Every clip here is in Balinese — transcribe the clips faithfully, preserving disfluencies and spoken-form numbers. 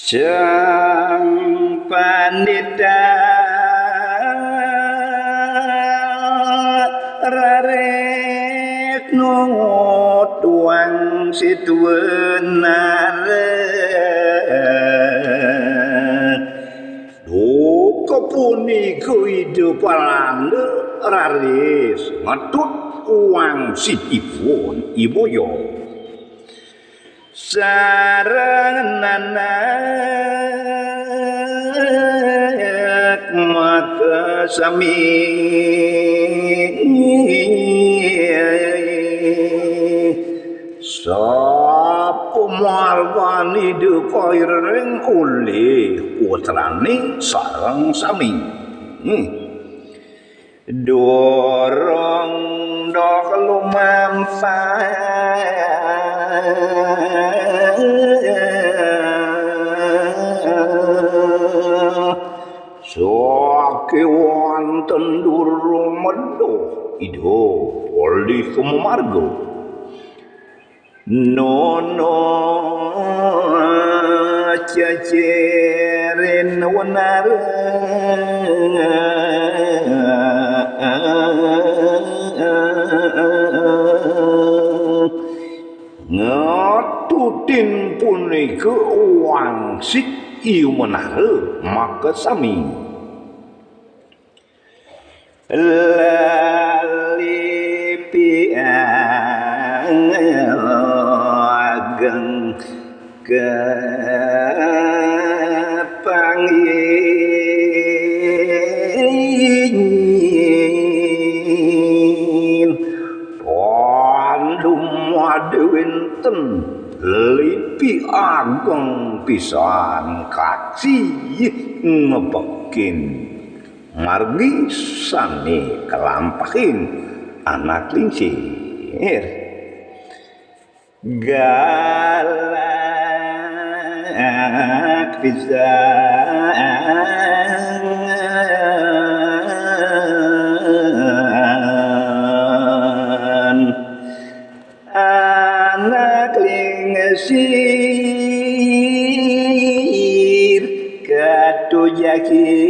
Sang Pandita raris nungut Wangsit Wenara. Duka punika Ida Palanda raris ngetut wangsitipun, I Boyo. Sareng nanak makasami. Sapa margane Ida Kaireng olih putrane sareng sami. Hmm. Durung doh lumampah sakewanten durung meduh Ida polih ka mamarga. Nono cecerin wenara. Ngetutin punika wangsit I Menara makasami. Lelipi ageng kapanggih. Pon dumadi wenten lipi ageng pisan kaji ngebekin margi sane kalampahin anak lingsir. Galak pisan anak lingsir katujakin.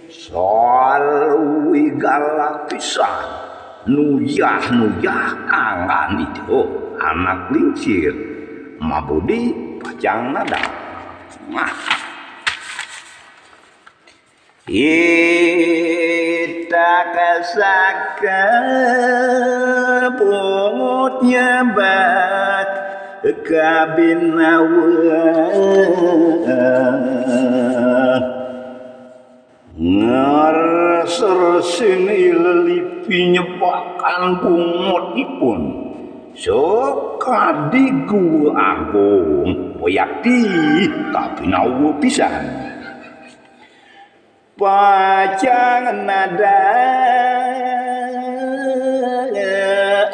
Sarwi galak pisan nuyah-nuyah anggan Ida anak lingsir mabudi pacang nadah. Nah. Ita kasaka bungut nyebat kabinawa. Ngerser sini lelipi nyebakan bungutipun. Sakadi gua agung wiakti kabinawa pisan. Pacang nadah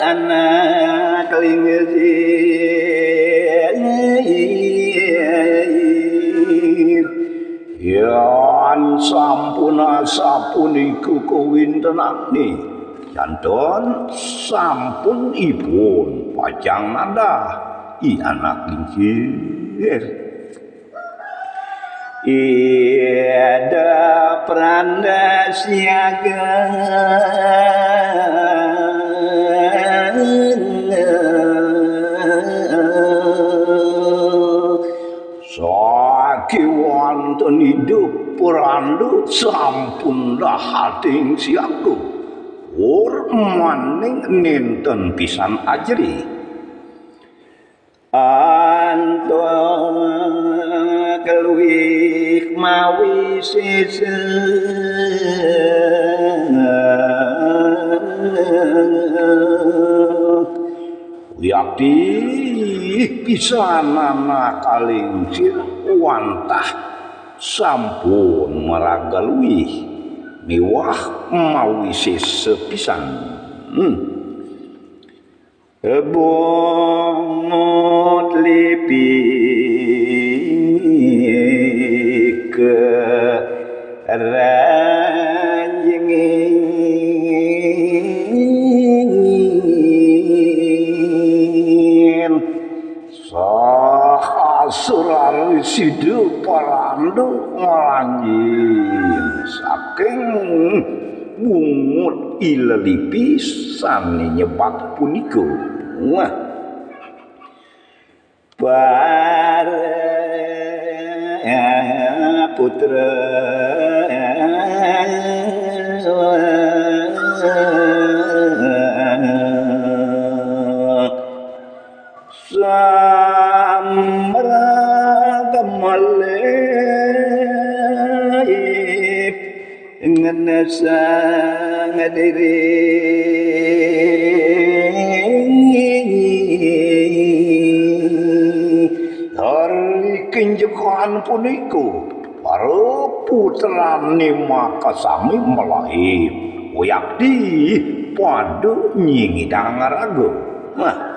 anak lingsir. Yan sampun asapunika kawintenane, janten sampun ipun pacang nadah i anak lingsir. Ida Pranda Siaga. Sakewanten Ida Pranda sampun dahating siaga. Wur maning nenten pisan ajri. Antuk luih mawi sesa. Wiakti pisan anak lingsir wantah sampun maraga luih miwah mawi sesa pisan. Hmm. Bungut lipi ke ranjingin. sida paranda nglanjing saking bungut ilelipi sane nyebak punika. Wah. Para putra samrata malih ngenasa ngadiri. Hari kenjekan punika, para putrane makasami malahir yakti pada nyingidang raga. Nah,